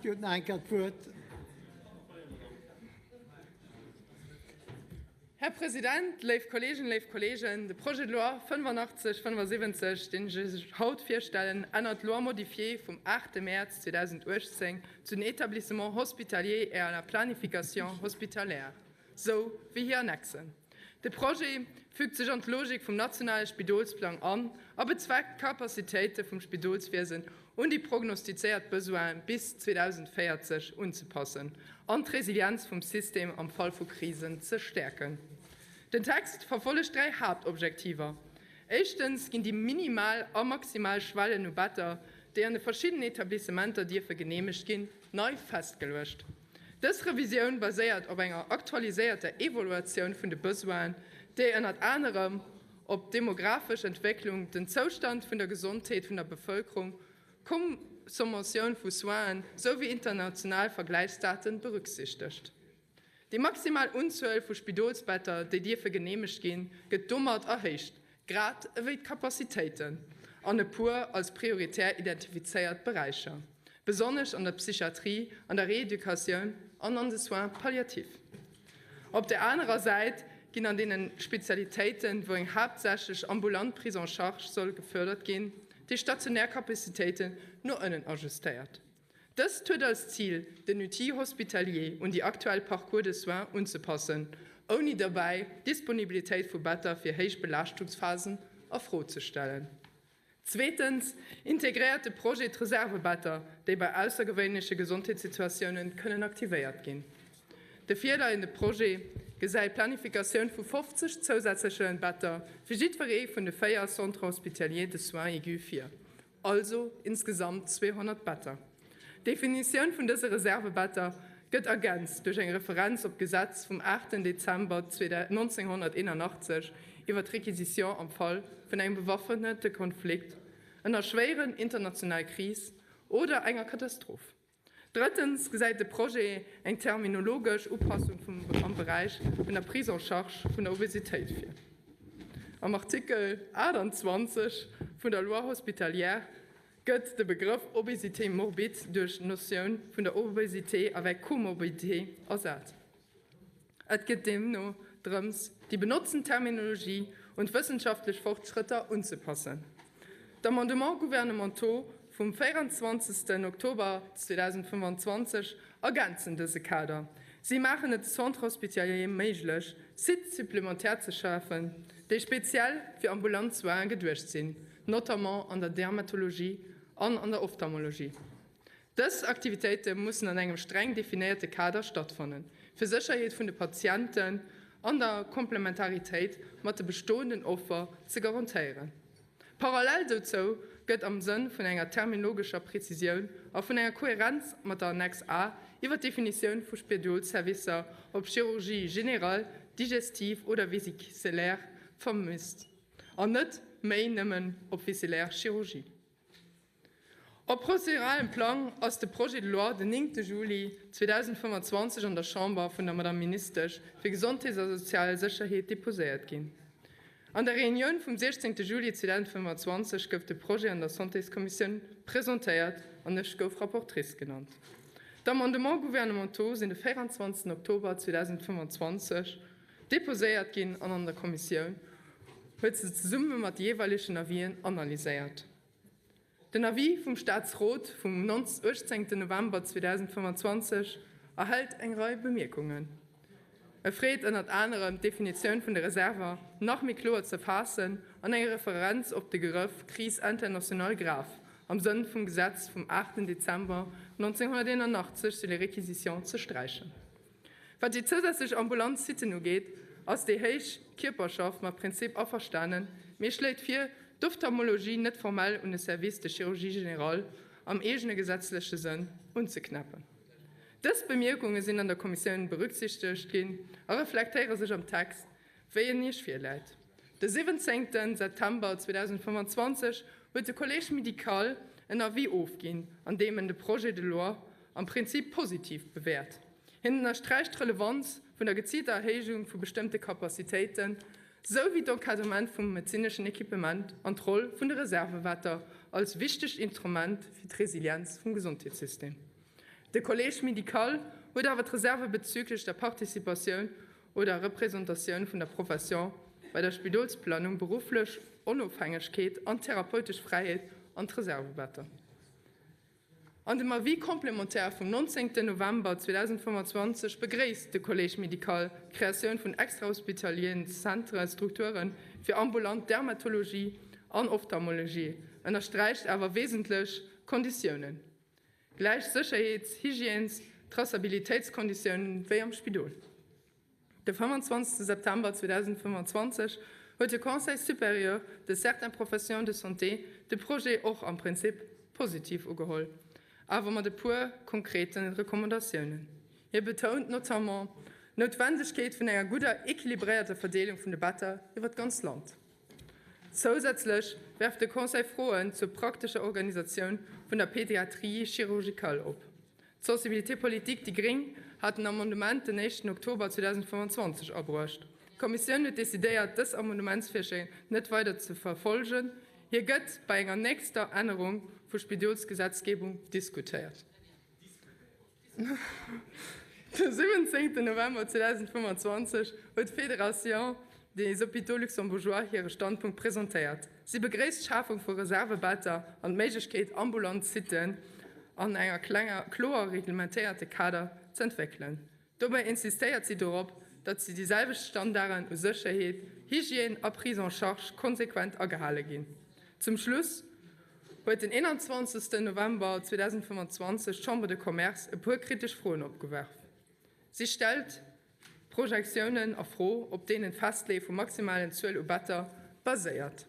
Dir hutt nach eng Kéier d'Wuert. Här President, léif Kolleeginnen, léif Kolleegen, de Projet de loi 8575, deen ech Iech haut virstellen, ännert d'Loi modifiée vum 8 Mäerz 2018 zu den Établissements hospitaliers et à la planification hospitalière, sou wéi hir Annexen. De Projet füügt sech an d'Logik vum nationale Spidolsplang an a bezweckt d'Capacitéite vum Spidolswiesen un déi prognostizéiert Besoine bis 2040 unzepassen an d'Resilienz vum System am Fall vu Krisen ze stäerken. Den Text verfollegt 3 Haaptobjektiver, Éischtens ginn déi minimal a maximal Schwellen u Better, déi an de verschiddenen Etablissementer dierfe geneemegt ginn, nei festgeluecht. Dës Revisioun baséiert op enger aktualiséierter Evaluatioun vun de Besoinen, déi ënnert anerem op d'demografesch Entwécklung, den Zoustand vun der Gesondheet vun der Bevëlkerung, d'Consommatioun vu Soinen souwéi international Vergläichsdate berücksichtegt. Déi maximal Unzuel vu Spidolsbetter, déi dierfe geneemegt ginn, gëtt domat erhéicht, grad ewéi d'Capacitéiten an e puer als prioritär identifizéiert Beräicher, besonnesch an der Psychiatrie, an der Reeducatioun an an de Soins palliatifs. Op där anerer Säit ginn an deene Spezialitéiten, wou eng haaptsächlech ambulant Prise en charge soll gefördert ginn, déi stationär Capacitéiten no ënnen ajustéiert. Dëst huet als Zil, den Outil hospitalier un déi aktuell Parcours de soins unzepassen, ouni derbäi d'Disponibilitéit vu Better fir héich Belaaschtungsphasen a Fro ze stellen. Zweetens integréiert de Projet d'Reservebetter, déi bei aussergewéinleche Gesondheetssituatiounen kënnen aktivéiert ginn. De virleiende Projet gesäit d'Planifikatioun vu 50 zousätzleche Better fir jiddweree vun de 4 Centres hospitaliers de soins aigus vir. also insgesamt 200 Better. D'Definitioun vun dëse Reservebetter gëtt ergänzt duerch eng Referenz op d'Gesetz vum 8 Dezember 1981 iwwer d'Réquisition am Fall vun engem bewaffnete Konflikt, ener schwéieren internationaler Kris oder enger Katastroph. Drëttens gesäit de Projet eng terminologesch Upassung vum am Beräich vun der Prise en charge vun der Obesitéit vir. Am Artikel 28 vun der Loi hospitalière gëtt de Begrëff Obésité morbide duerch d'Notioun vun der Obésité avec comorbidité ersat. Et geet deemno drëms, déi benotzten Terminologie un d'wëssenschaftlech Fortschrëtter unzepassen. D'Amendements gouvernementaux vum 24. Oktober 2025 ergänzen dëse Kader. Si maachen et de Centres hospitaliers méiglech, Sites supplémentaires ze schafen, déi speziell fir ambulant Soinen geduecht sinn, notamment an der Dermatologie an an der Ophtalmologie. Dës Aktivitéite mussen an engem streng definéierte Kader stattfannen, fir Sécherheet vun de Patienten an der Komplementaritéit mat de bestoenden Offer ze garantéieren. Parallel dozou gëtt am Sënn vun enger terminologescher Prezisioun a vun enger Kohärenz mat der Annex A iwwer d'Definitioun vu Spidolsservicer op Chirurgie générale, digestive oder vésiculaire vermisst an net méi nëmmen op viscélaire Chirurgie. Op prozeduralem Plang ass de Projet de loi den 9 Juli 2025 an der Chamber vun der Madame Ministesch fir Gesondheets a sozial Sécherheet deposéiert ginn. An der Reunioun vum 16 Juli 2025 gouf de Projet an der Santéskommissioun presentéiert an ech gouf Rapportrice genannt. D'Amendements gouvernementaux sinn de 24 Oktober 2025 deposéiert ginn an an der Kommissioun huet se zesumme mat de jeeweilegen Avisen analyséiert. Den Avis vum Staatsrot vum 18 November 2025 erhält eng Rei Bemierkungen. E freet ënnert anerem, d'Definitioun vun de Reserver nach méi kloer ze faassen an eng Referenz op de Begrëff Crise internationale grave am Sënn vum Gesetz vum 8 Dezember 1981 sur les réquisitions ze sträichen. Wat déi zousätzlech ambulant Sitten ugeet, ass déi héich Kierperschaft mam Prinzip averstanen, mee schléit vir, d'Ophtalmologie net formell un de Service de chirurgie générale am eegene gesetzleche Sënn unzeknäppen. Dës Bemierkunge sinn an der Kommissioun berücksichtegt ginn a reflektéiere sech am Text, wéi en Iech virläit. De 17 September 2025 huet de Collège médical en Avis ofginn, an deem en de Projet de loi am Prinzip positiv bewäert. Hien ënnersträicht d'Relevanz vun der geziilter Erhéijung vu bestëmmte Capacitéiten, sou wéi d'Encadrement vum medezineschen Equipement an d'Roll vun de Reservebetter als wichtegt Instrument fir d'Resilienz vum Gesondheetssystem. De Collège médical huet awer d'Reserve bezüglech der Participatioun oder Représentatioun vun der Profession bei der Spidolsplanung, berufflech Onofhängegkeet an therapeutesch Fräiheet an d'Reservebetter. An dem Avis complémentaire vum 19 November 2025 begréisst de Collège médical d'Kreatioun vun extrahospitalieren Centres, Strukture fir ambulant Dermatologie an Ophtalmologie, ënnersträicht awer wesentlech Konditiounen, gläich Sécherheets-, Hygiènes-, Traçabilitéitskonditiounen wéi am Spidol. De 25 September 2025 huet de Conseil supérieur de certaines professions de santé de Projet och am Prinzip positiv ugeholl, awer mat e puer konkrete Recommandatiounen. Hie betount notamment d'Noutwendegkeet vun enger gudder, equilibréierter Verdeelung vun de Better iwwer d'ganz Land. Zousätzlech werft de Conseil Froen zur praktescher Organisatioun vun der Pédiatrie chirurgicale op. D'Sensibilité politique déi gréng hat den Amendement den éischten Oktober 2025 abruecht. D'Kommissioun huet decidéiert, dës Amendementsvirschléi net weider ze verfolgen. Hie gëtt bei enger nächster Ännerung vu Spidolsgesetzgebung diskutéiert. De 17 November 2025 huet d'Fédération des Hôpitaux luxembourgeois hire Standpunkt presentéiert. Si begréisst d'Schafung vu Reservebetter an d'Méiglechkeet, ambulant Sitten an enger klenger, kloer reglementéierte Kader z'entwéckelen. Dobäi insistéiert si dorop, datt si déi selwecht Standarden u Sécherheet, Hygiène a Prise en charge konsequent agehale ginn. Zum Schluss huet den 21 November 2025 d'Chambre de Commerce e puer kritesch Froen opgewerf. Si stellt Projektiounen a Fro, op deenen d'Festleeë vu maximalen Zuel u Better baséiert.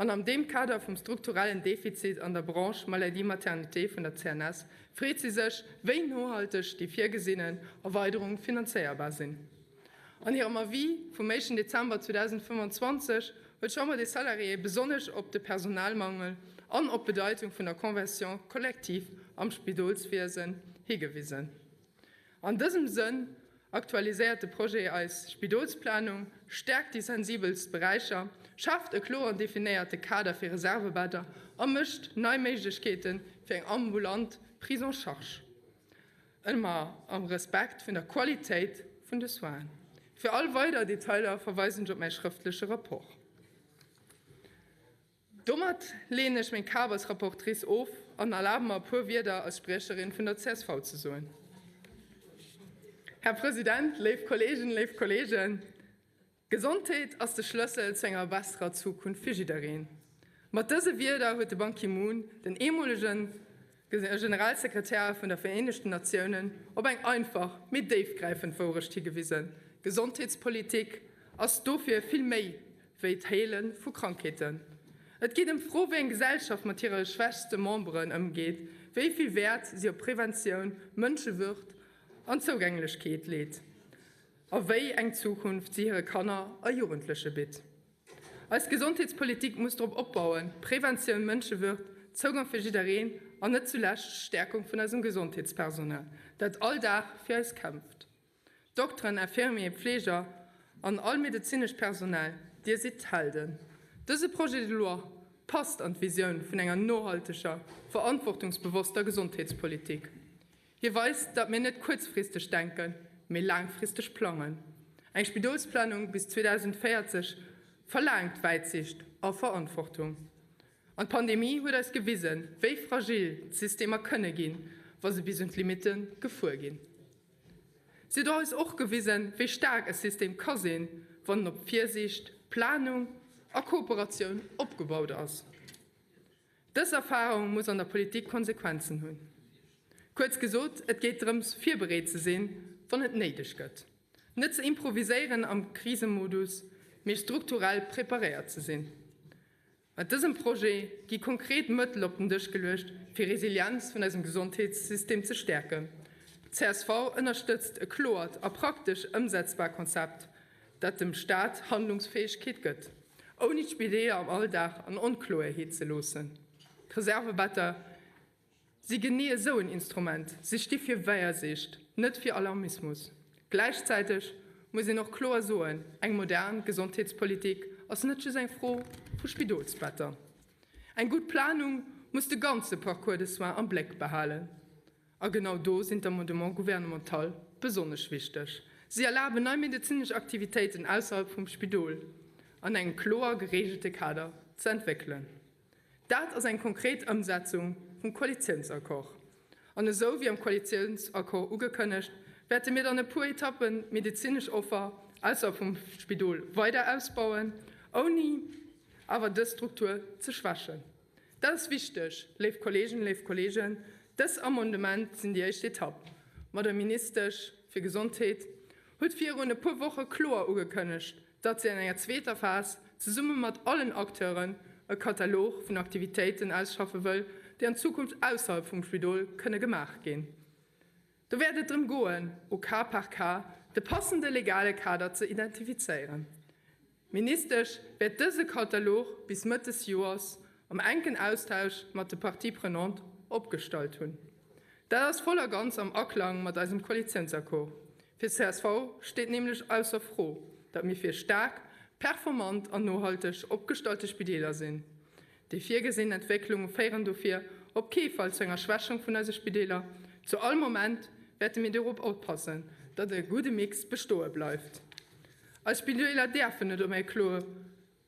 An am deem Kader vum strukturellen Defizit an der Branche Maladie-Maternité vun der CNS freet si sech, wéi nohalteg déi virgesinnen Erweiderung finanzéierbar sinn. An hirem Avis vum éischten Dezember 2025 huet d'Chambre des Salariés besonnesch op de Personalmangel an op d'Bedeitung vun der Convention collective am Spidolswiesen higewisen. An dësem Sënn aktualiséiert de Projet eis Spidolsplanung, stäerkt déi sensibelst Beräicher, schaaft e kloer definéierte Kader fir Reservebedder a mécht nei Méiglechkeete fir eng ambulant Prise en charge, ëmmer am Respekt vun der Qualitéit vun de Soinen. Fir all weider Detailer verweisen ech op mäi schrëftleche Rapport. Domat leeën ech meng Kap als Rapportrice of an erlabe mer e puer Wierder als Spriecherin vun der csv ze soen. Här President, léif Kolleegen, léif Kolleegen, Gesondheet ass de Schlëssel zu enger besserer Zukunft fir jiddereen. Mat dëse Wierder huet de Ban Ki-moon, den eemolege Generalsekretär vun der Vereenegten Natiounen, op eng einfach, mee déifgräifend Wourecht higewisen, Gesondheetspolitik ass dofir vill méi wéi d'Heele vu Krankheeten. Et geet ëm d'Fro, wéi eng Gesellschaft mat hire schwächste Memberen ëmgeet, wéi vill Wäert si op Preventioun, Mënschewürd an Zougänglechkeet leet a wéi eng Zukunft si hire Kanner a Jugendleche bitt. Eis Gesondheetspolitik muss drop opbauen, Preventioun, Mënschewürd, Zougang fir jiddereen an net zulescht d'Stäerkung vun eisem Gesondheetspersonal, dat all Dag fir eis kämpft. Dokteren, Infirmier, Pfleger an all medezinescht Personal, Dir sidd d'Helden. Dëse Projet de loi passt an d'Visioun vun enger nohalteger, verantwortungsbewosster Gesondheetspolitik. Hie weist, datt mir net kuerzfristeg denken, mee laangfristeg plangen. Eng Spidolsplanung bis 2040 verlaangt Wäitsicht a Verantwortung. An d'Pandemie huet eis gewisen, wéi fragil d'Systemer kënne ginn, wa se bis un d'Limitte gefuer ginn. Si huet eis och gewisen, wéi staark e System ka sinn, wann en op Virsiicht, Planung a Kooperatioun opgebaut ass. Dës Erfarung muss an der Politik Konsequenzen hunn. Kuerz gesot, et geet drëms, virbereet ze sinn, wann et néideg gëtt. Net ze improviséieren am Krisemodus, mee strukturell preparéiert ze sinn. Mat dësem Projet gi konkret Mëttel op den Dësch geluecht, fir Resilienz vun eisem Gesondheetssystem ze stäerken. Csv ënnerstëtzt e kloert a praktesch ëmsetzbar Konzept, dat dem Staat Handlungsfäegkeet gëtt, ouni d'Spideeler am Alldag an Onkloerheet ze loossen. D'Reservebetter si genee esou en Instrument, si sti fir Wäersicht, net fir Alarmismus. Gläichzäiteg muss een och kloer soen, Eng modern Gesondheetspolitik ass net just eng Fro vu Spidolsbetter. Eng gutt Planung muss de ganze Parcours de soins am Bléck behalen. A genau do sinn d'Amendements gouvernementaux besonnesch wichteg. Si erlaben nei medezinesch Aktivitéiten ausserhalb vum Spidol an engem kloer gereegelte Kader ze entwéckelen. Dat ass eng konkret Ëmsetzung vum Koalitiounsaccord. An esou wéi am Koalitiounsaccord ugekënnegt, wäerte mir dann e puer Etappen d'medezinesch Offer ausserhalb vum Spidol weider ausbauen, ouni awer dës Struktur ze schwächen. Dat ass wichteg, léif Kolleeginnen, léif Kolleegen. Dës Amendement sinn déi éischt Etapp. D'Madame Ministesch fir Gesondheet huet virun e puer Woche kloer ugekënnegt, datt si an enger zweeter Phas zesumme mat allen Acteuren e Katalog vun Aktivitéiten ausschaffe wëll, déi an Zukunft ausserhalb vum Spidol kënne gemaach ginn. Do wäert et drëm goen, au cas par cas de passende legale Kader ze identifizéieren. D'Ministesch wäert dëse Katalog bis Mëtt des Joers am enken Austausch mat de Parties prenantes opgestallt hunn. Dat ass voll a ganz am Aklang mat eisem Koalitiounsaccord. Fir csv steet nämlech ausser Fro, datt mir fir staark, performant an nohalteg opgestallte Spideeler sinn. Déi virgesinn Entwécklunge féieren dofir op kee Fall zu enger Schwächung vun eise Spideeler. Zu all Moment wäerte mir dorop oppassen, datt e gudde Mix bestoe bleift. Eis Spideeler däerfen net op eng kloer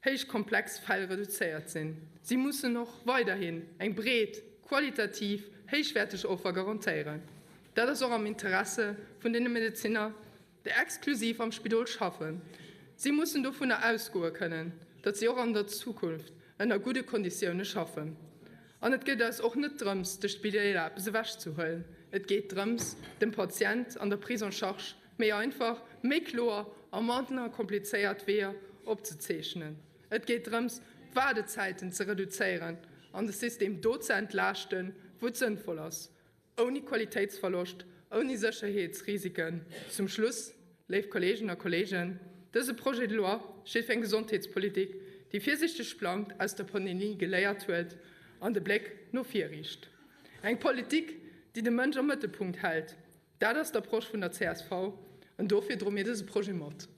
héich komplex Fäll reduzéiert sinn. Si mussen och weiderhin eng breet, qualitativ héichwäerteg Offer garantéieren. Dat ass och am Interesse vun deene Medezinner, déi exklusiv am Spidol schaffen. Si mussen dovunner ausgoe kënnen, datt si och an der Zukunft ënner gudde Konditioune schaffen. An et geet eis och net drëms, de Spideeler eppes ewechzehuelen. Et geet drëms, dem Patient an der Prise en charge méi einfach, méi kloer a manner komplizéiert Weeër opzezeechnen. Et geet drëms, d'Waardezäiten ze reduzéieren an de System do ze entlaaschten, wou et sënnvoll ass. Ouni Qualitéitsverloscht, ouni Sécherheetsrisiken. Zum Schluss, léif Kolleeginnen a Kolleegen, dëse Projet de loi steet fir eng Gesondheetspolitik, déi virsichteg plangt, aus der Pandemie geléiert huet an de Bléck no vir riicht. Eng Politik, déi de Mënsch am Mëttelpunkt hält. Dat ass d'Approche vun der csv an dofir droe mir dëse Projet mat.